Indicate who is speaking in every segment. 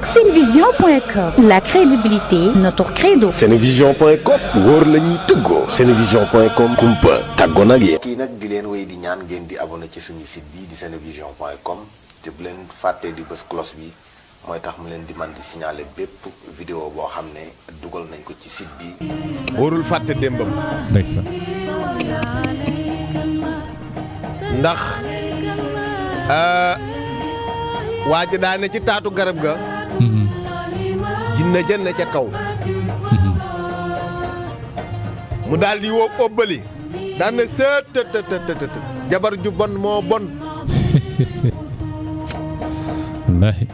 Speaker 1: ak senevision.com. La crédibilité, notre credo.
Speaker 2: senevision.com wóor la ñuy tëggoo. senevision.com kumpa tàggoo nag yéen.
Speaker 3: kii nag di leen wéy di ñaan ngeen di abonné ci suñu site bi di senevision.com te bu leen fàttee di bës cloche bi mooy tax mu leen di man di signaler bépp vidéo boo xam ne dugal nañ ko ci site bi.
Speaker 2: wóorul fàtte démbam.
Speaker 4: ndeysaan.
Speaker 2: ndax waa ji daa ne ci taatu garab ga. jinne jën ne ca kaw. mu daal di woo óbbali. daan na seet të jabar ju bon moo bon.
Speaker 4: wallaahi.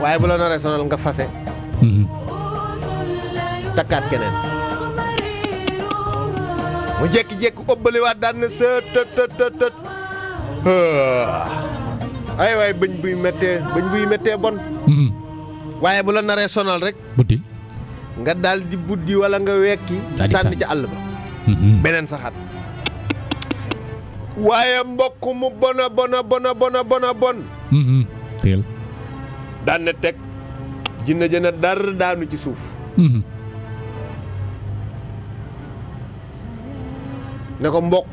Speaker 2: waaye bu la naree sonal nga fase. takkaat keneen. mu jékki-jékki óbbaliwaat daan na seet të ay waay bëñ buy méttee bon. waaye bu la naree sonal rek.
Speaker 4: buddi.
Speaker 2: nga daal di buddi wala nga wekki. sànni ca àll ba. beneen saxaat. waaye mbokk mu bona bon.
Speaker 4: teel.
Speaker 2: daan na teg jinne jëna dar daanu ci suuf. ne ko mbokk.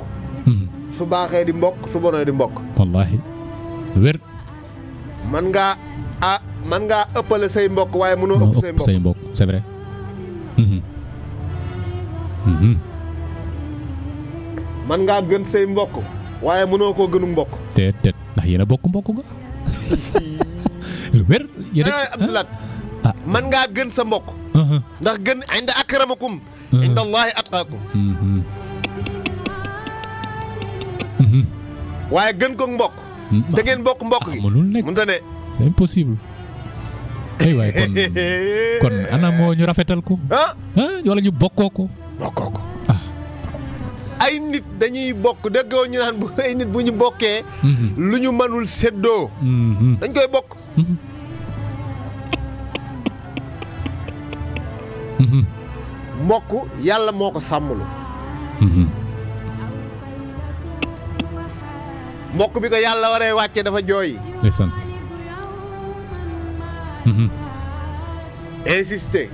Speaker 2: su baaxee di mbokk su bonee di mbokk.
Speaker 4: wallaahi wér.
Speaker 2: man ngaa ëppale say mbokk waaye mënoo ëpp say mbokk
Speaker 4: c'est vrai.
Speaker 2: man ngaa gën say mbokk waaye mënoo koo gënu mbokk.
Speaker 4: teet ndax yéen a bokk mbokk ga. lu wér. yéen
Speaker 2: Abdoulaye man ngaa gën sa mbokk. ndax gën inda akramakum inda allahi atqaakum. waaye gën ko mbokk. te ngeen bokk mbokk gi.
Speaker 4: mënul nekk
Speaker 2: mënta ne.
Speaker 4: c'est impossible. ay waay kon ana moo ñu rafetal ko. wala ñu bokkoo ko.
Speaker 2: ay nit dañuy bokk déggoo ñu naan bu ay nit bu ñu bokkee. lu ñu mënul séddoo. dañ koy bokk. mbokk yàlla moo ko sàmmlu. mbokk bi ko yàlla waree wàcce dafa jooy.
Speaker 4: ndeysaan.
Speaker 2: insister.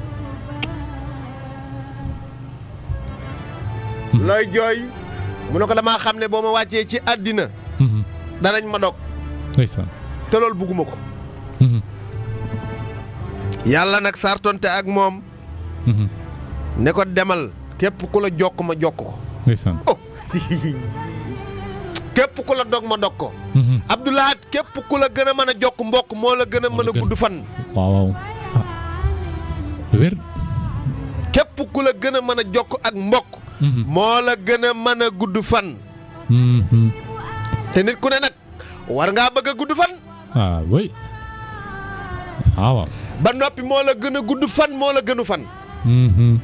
Speaker 2: looy jooy mu ne ko damaa xam ne boo ma wàccee ci àddina. danañ ma dog.
Speaker 4: ndeysaan.
Speaker 2: te loolu bugguma ko. yàlla nag sartonte ak moom. ne ko demal képp ku la jokk ma jokk ko.
Speaker 4: ndeysaan.
Speaker 2: képp ku la dog ma dog ko. Abdoulahat képp ku la gën a mën a jokk mbokk moo la gën a mën a gudd fan.
Speaker 4: waaw wér.
Speaker 2: képp ku la gën a mën a jokk ak mbokk. moo la gën a mën a gudd fan. te nit ku ne nag war ngaa bëgg a gudd fan.
Speaker 4: oui. waaw.
Speaker 2: ba noppi moo la gën a gudd fan moo la gënu fan.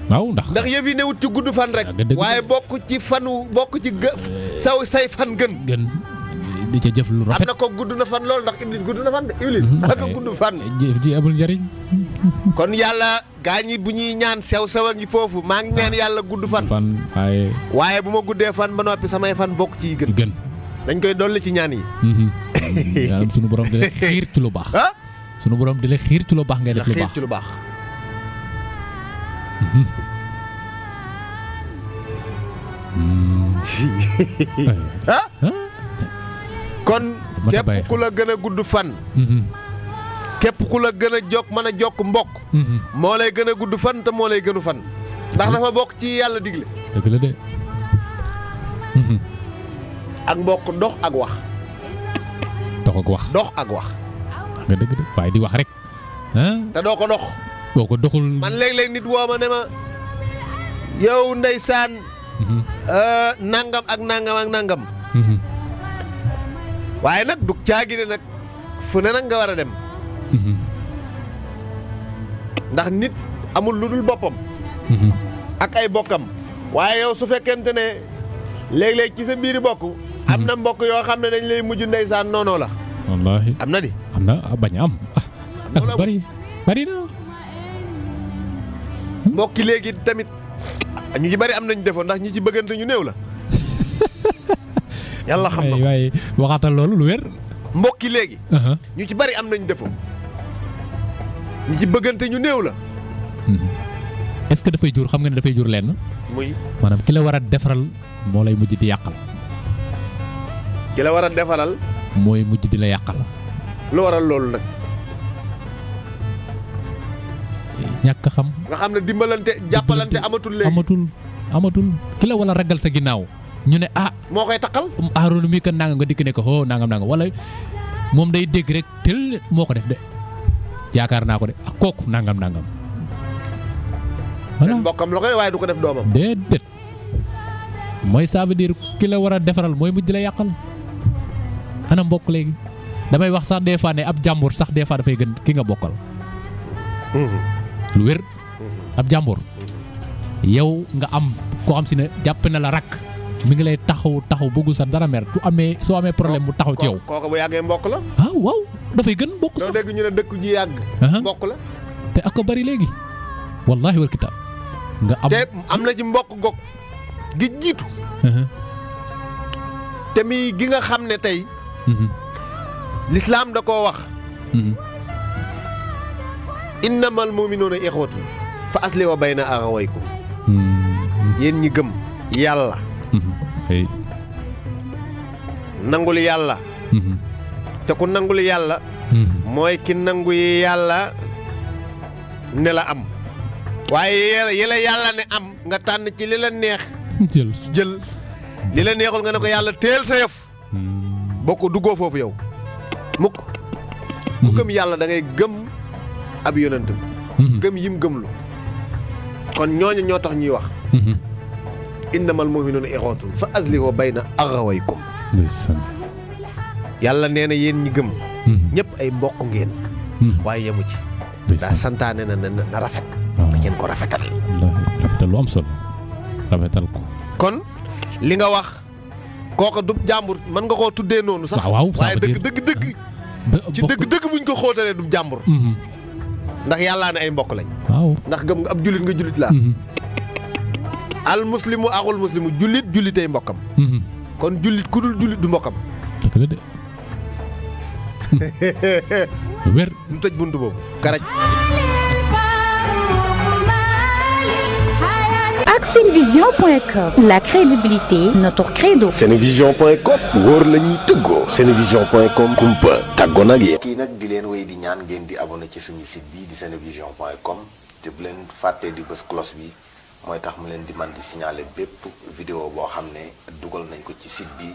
Speaker 4: waaw ndax
Speaker 2: yëf yi newut ci gudd fan rek. waaye bokk ci say fan gën.
Speaker 4: di ca jëf lu rafet.
Speaker 2: am na ko gudd na fan loolu ndax Iblis gudd na fan de Iblis. ak gudd fan.
Speaker 4: jëf ji amul njëriñ.
Speaker 2: kon yàlla gaa ñi bu ñuy ñaan sew a ngi foofu maa ngi ñaan yàlla gudd fan. waaye bu ma guddee fan ba noppi samay fan bokk ci gën. dañ koy dolli ci ñaan yi.
Speaker 4: yàlla sunu borom di la xiir ci lu baax. sunu borom di la xiir ci lu baax ngay def lu baax.
Speaker 2: xiir ci lu baax. kon képp ku la gën a gudd fan. képp ku la gën a jokk mën a jokk mbokk. moo lay gën a gudd fan te moo lay gënu fan. ndax dafa bokk ci yàlla digle.
Speaker 4: dëgg la de.
Speaker 2: ak mbokk dox ak wax. dox ak wax.
Speaker 4: nga dëgg de waaye di wax rek.
Speaker 2: te doo ko dox.
Speaker 4: boo ko doxul.
Speaker 2: man léeg-léeg nit woo ma ne ma yow ndeysaan. nangam ak nangam. waaye nag du caagi ne nag fu ne nag nga war a dem. ndax nit amul lu dul boppam. ak ay bokkam. waaye yow su fekkente ne léeg-léeg ci sa biiri bokk. am na mbokk yoo xam ne dañ lay mujj ndeysaan noonoo la.
Speaker 4: wallaahi
Speaker 2: am na di.
Speaker 4: am na bañ a am. bari na.
Speaker 2: mbokki léegi tamit ñi ci bari am nañ defoon ndax ñi ci bëggante ñu néew la. yàlla xam na ko
Speaker 4: waaye waxaatal loolu lu wér.
Speaker 2: mbokki léegi. ñu ci bari am nañ defoo. ñu ci bëggante ñu néew la.
Speaker 4: est-ce que dafay jur xam nga ne dafay jur lenn.
Speaker 2: muy
Speaker 4: maanaam ki la war a defaral moo lay mujj di yàqal.
Speaker 2: ki la war a defaral.
Speaker 4: mooy mujj di la yàqal.
Speaker 2: lu waral loolu nag.
Speaker 4: ñàkk xam.
Speaker 2: nga xam ne dimbalante jàppalante amatul léegi.
Speaker 4: amatul ki la wala ragal sa ginnaaw ñu ne
Speaker 2: moo koy takkal.
Speaker 4: Aaroona mii kan nangam nga dikk ne ko nangam wala moom day dégg rek tel moo ko def de yaakaar naa ko de ak kooku nangam.
Speaker 2: voilà mbokkam la koy waaye du ko def doomam.
Speaker 4: déedéet mooy ça veut dire ki la war a defaral mooy mujj la yàqal ana mbokk léegi damay wax sax des fois ne ab jàmbur sax des fois dafay gën ki nga bokkal. lu wér ab jàmbur yow nga am koo xam si ne jàpp na la rakk mi ngi lay taxaw bëggu sa dara mer soo amee problème bu taxaw ci yow.
Speaker 2: kooku bu yàggee mbokk la.
Speaker 4: waaw dafay gën mbokk sax.
Speaker 2: doo dégg ñu ne dëkk ji yàgg. mbokk la.
Speaker 4: te ak ko bari léegi wallaahi wal kitaab nga am
Speaker 2: te am na ci mbokk gog gi jiitu. te mi gi nga xam ne tey. lislaam da koo wax. innamal mu'minuuna ixwatun fa aslihu bayna axawaykum. yéen ñi gëm yàlla. nangul yàlla. te ku nangul yàlla. mooy ki nangu yi yàlla ne la am. waaye yi la yàlla ne am nga tànn ci li la neex. jël li la neexul nga ne ko yàlla teel sa yëf. boo ko duggoo foofu yow mukk. mu gëm yàlla da ngay gëm ab yonent bi. gëm yim gëmlu. kon ñooñu ñoo tax ñuy wax. innamal mu'minuuna ixwatun fa aslihu bayna axawaykum. yàlla nee na yéen ñi gëm. ñëpp ay mbokk ngeen. waaye yemu ci. daa santaane na rafet. da ngeen ko rafetal.
Speaker 4: rafetal lu am solo rafetal ko.
Speaker 2: kon li nga wax kooka du jàmbur mën nga koo tuddee noonu sax. waaye dëgg ci dëgg buñ ko xóotalee du jàmbur. ndax yàllaa ne ay mbokk lañ.
Speaker 4: waaw ndax
Speaker 2: gëm nga ab jullit nga jullit laa. al muslimu axul muslimu jullitay mbokkam. kon jullit ku dul jullit du mbokkam.
Speaker 4: dëgg la de. wér.
Speaker 2: ñu tëj buntu boobu karaj.
Speaker 1: ak Senevision.com, la crédibilité notre credo.
Speaker 3: Senevision.com wóor la ñuy tëggoo. Senevision.com kumpa tàggoon ak yéen. kii nag di leen wéy di ñaan ngeen di abonné ci suñu site bi di Senevision.com te bu leen fàttee di bës cloche bi mooy tax mu leen di man di signaler bépp vidéo boo xam ne dugal nañ ko ci site bi